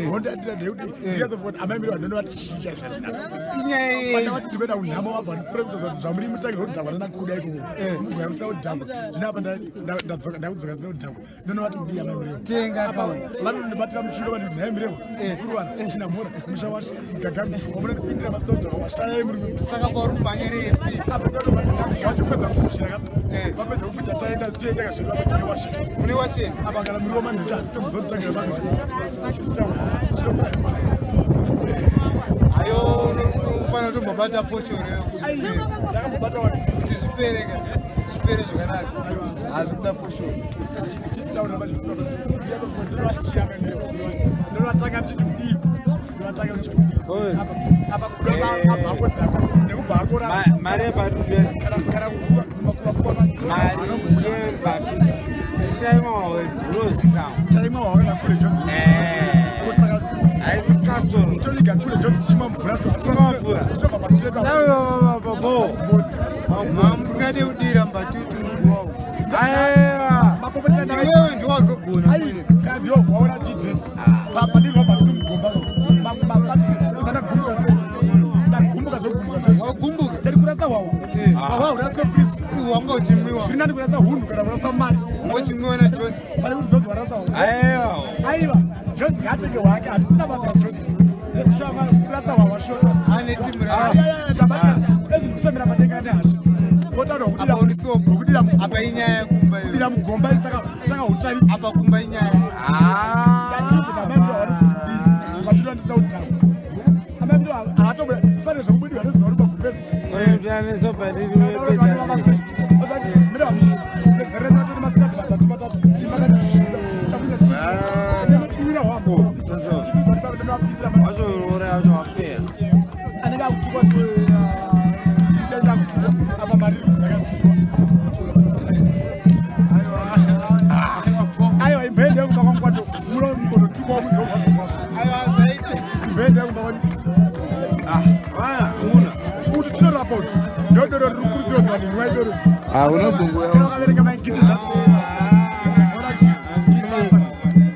Hondo yandira ndeyekuti ndikazofoti amai miriwa ndonova tichinja Inyaya yei? zvazvinapandavati ndikuenda kunhamo vabva premise kuti zvamuri mutangirwa kudhakwa nanakuda ikoko mugaya musina kudhakwa zvino apa ndadzoka ndakudzoka ndisina kudhakwa ndonova kudii amai miriwa Tenga apa account. vanondibatira muchiuno vati nhai miriwa kuruwana chinamhora musha wagagami wamunondipindira masina kudhakwa washayai murume. Saka kwauri kumhanyira AFP? Apa vachipedza kufushira, vapedza kufushira, taenda toenda kazvido apa wasvika. Mune washeni. Apa kana muriwo manhita tomuzotangira vanhu. Ayo, unofanira kutombobata foshoro Ndakambobata wani. kuti zvipere ka, zvipere zvakanaka. Hazi kuda foshoro. Chitaura ndinovatanga ndichiti kudiko, ndinovatanga ndichiti kudiko apa kuda abva angodhakwa nekubva angorara. Mari yebhatutu. Kana kukuva makuva. Mari yebhatutu taimwa unozikamwa. Taimwa hwakana kule Jones. Saka haisi custom. Toliga kule Jones tichimwa mvura. Tichimwa mvura. Tinobva patepa. Bo. Musingade kudira mbatutu muguwa umu. Aiwa. Mapopotera. Iwewe ndiwazogona. Ai, kana ndiwo waona chidred papadiri pabatutu mugomba ndakagumbuka sei, ndagumbuka zvogumbuka zvozvo. Wagumbuka? Ndari kurasa hwawa. Hwawa huraswe please. Wanga uchimwiwa. Zviri nani kurasa hunhu kana kurasa mari. Wanga uchimwiwa naJones. Pane kuti Jones warasa hwawa. Aiwa. Aiwa, Jones ngaatenge hwake, hatisina basa raJones. Kurasa hwawa sho. Ane timu rake. Ndabata ezvi kufemera matenga nehasha wotaura. Apa uri sobo. Kudira. Apa inyaya yekumba iyo. Kudira mugomba, saka tanga utarisi. Apa kumba inyaya. Vachirandisa utano amaifanira zvekubudirwa nezuva rumagumbezi. Matatu matatu Wazoroora wacho wapera. Anenge akutukwa, chaita kutukwa apa, mari dzakatukwa. Aiwa, imboende kumba kwangu kwacho muno mugonotukwa. Aiwa, zvaite. Imboende kumba kwani. Ah, wana una. Kuti tinorapa kuti ndodoro riri kurudzirwa kuti vanhu inwai doro. Ah, unobvunguya. Kana wakaverenga maingini dzacho,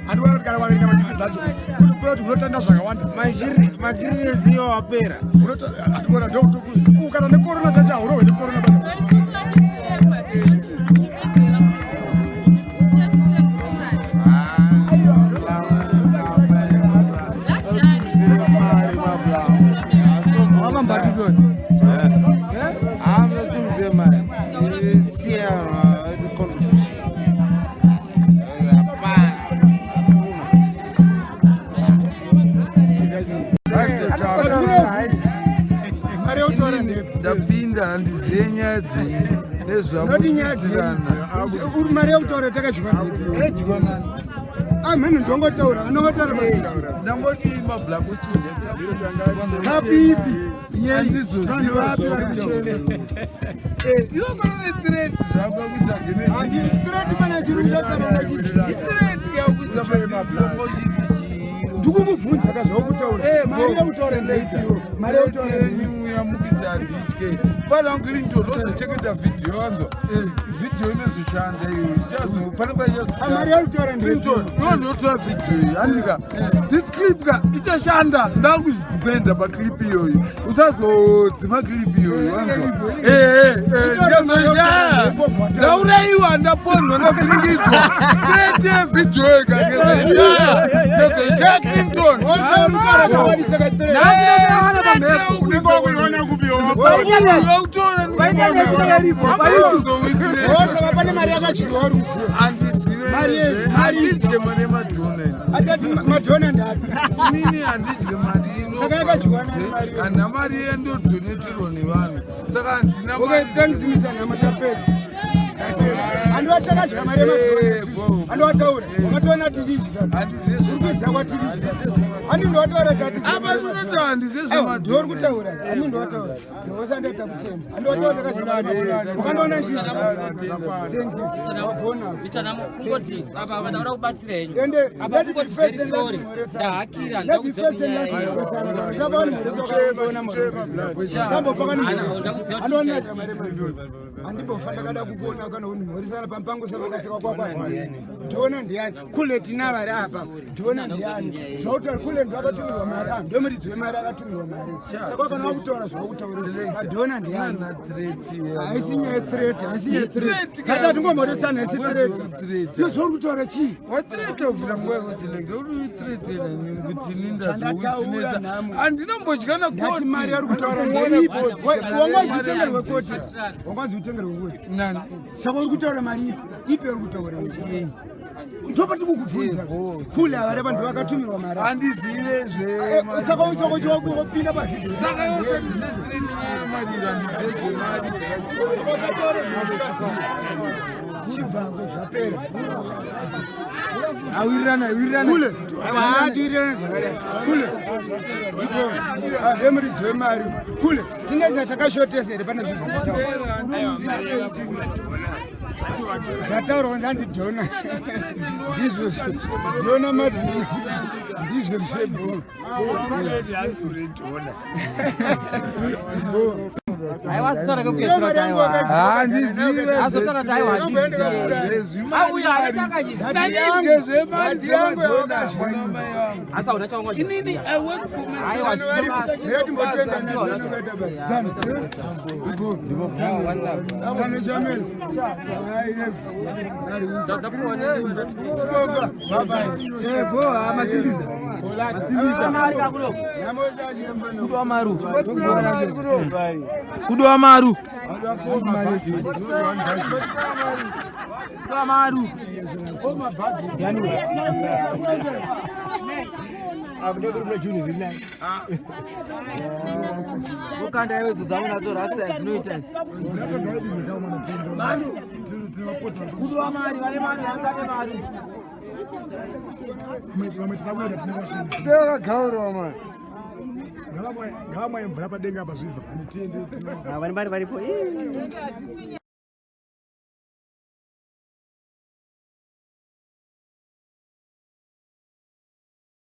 handiona kuti kana waverenga maingini dzacho kuti kura kuti unotanda zvakawanda. Makiriredziyo wapera. Handiona ndokuti kana nekorona chacho haurohwe nekorona bana. Mari mabla. Wava mbatutu. Hamna mari. Siya contribution. Hapana. Mari yekutaura ndepi? Ndapinda, handiziye nyaya dzenyu. Noti nyaya dzenyu. Nezvamuitirana. Uri mari yekutaura takadyiwa ndepi? Amhenu ndongotaura, anongotaura. Ndangoti mabla kuchinja. Kapipi? Handizoziva. Vanhu vapi vari kuchema? Iwe kana nethreat zvako kuisa. Threat mana chirungu chakana. Ithreat yakuisa matongo chiti chii? Ndikumubvunza ka zvokutaura. Mari yekutaura ndeipi? Mari yekutaura ndeipi? Uyamukidza, handitye. Pana Clinton ozochengeta vhidhiyo, wanzwa? Vhidhiyo inozoshanda iyoyo, ichazo pane. Mari yekutaura ndeipi? Clinton, iwo ndinotora vhidhiyo iyi, handika? This clip ka ichashanda, ndakuzvidefenda paclip iyoyo. Usazodzima clip iyoyo, wanzwa? Ndichazoshaya, ndaurayiwa, ndapondwa, ndavhiringidzwa. Threat yevhidhiyo ega ngezoshaya, ngezoshaya, Clinton. Kuiona kupi? Saka pane mari yakadyiwa uri kuziva? Handidye mari yemadhona. Atati madhona ndapi? Inini handidye mari. Saka yakadyiwa nani mari? Handina mari yendodonetirwa nevanhu, saka handina. Okay, thanks, Mr. Nhamo, tapedza. Handiwa takadya mari yemadhona? Handiwataura wakatoona tichidya? Uri kuziva kwatichidya? Handi ndowataura tati. Apa ndinoti handizive. Ndiwe uri kutaura, handi ndowataura, ndosandata kutenda. Handiwataura takadya mari, wakandiona ndichidya? Thank you, wagona. Mr. Namo, kungoti apa vandakuda kubatsira henyu. Ende Apa let be kungoti first very and last sorry. mhoresana. Ndahakira. Let be Ndakuziva first and last kuti nyaya mhoresana. Saka vanhu mhoresana, sambofa kanimhoresa. Andoona mari yemadhona. Handimbofa ndakada kukuona kana unimhorisana pampango savakatsika kwakwa. Dhona ndiani? Kule tina vari apa. Dhona ndiani? Zvautaura kule ndo akatumirwa mari. Ah, ndo muridzi wemari akatumirwa mari. Saka kana wakutaura zvawakutaura. Dhona ndiani? Haisi nyaya yethreat, haisi nyaya yethreat. Tata tingomhoresana haisi threat. Iyo zvauri kutaura chii? Wathreat ovhura nguva yekuselect uri threat nani kuti ini Chandataura ndazowitinesa. nhamo. Handinombodya na Ndati mari yauri kutaura ndeipi? Wangazi utengerwe koti. Wangazi utengerwe koti. Nani? Saka uri kutaura mari ipi? Ipi uri kutaura? Ndopati kukubvunza. Kule ava vari vanhu vakatumirwa mari. Handizive zve. Saka usakopinda pavhidhiyo. Saka yose ndise training yemariro handizive zvemari dzakachena. Usataure zvausikazivi. Chibvango zvapera. Awirirana, awirirana. Kule. Haatiwirirana zvakadai. Kule. Ndemuridzi wemari. Kule. Tine zvatakashotesa here pane zvinhu zvakataurwa? Zvataurwa ndanzi dhona. Ndizvo. Dhona mari. Ndizvo zvebho. Aiwa azotaura kekupedzisira kuti aiwa. Handizive Azotaura kuti aiwa handizivi. Auya akatanga chizi. Mati yangu yakadya. Asi hauna chaunga. Inini I work for myself. Aiwa zvinobasa. Ndinotimbotenda nedzinokuita basa. Zano. Zano chamene. Kudiwa maru. Kudiwa maru. Ukanda iwedzo dzamunadzo rasta dzinoita idzi. Kudiwa mari, vane mari, vakande mari. Vamwe tikabuda tine vashinji. Ndakagaurwa mani. Ngavamwe mvura padenga apa zvivha. Handiende. Vane mari varipo. Ii.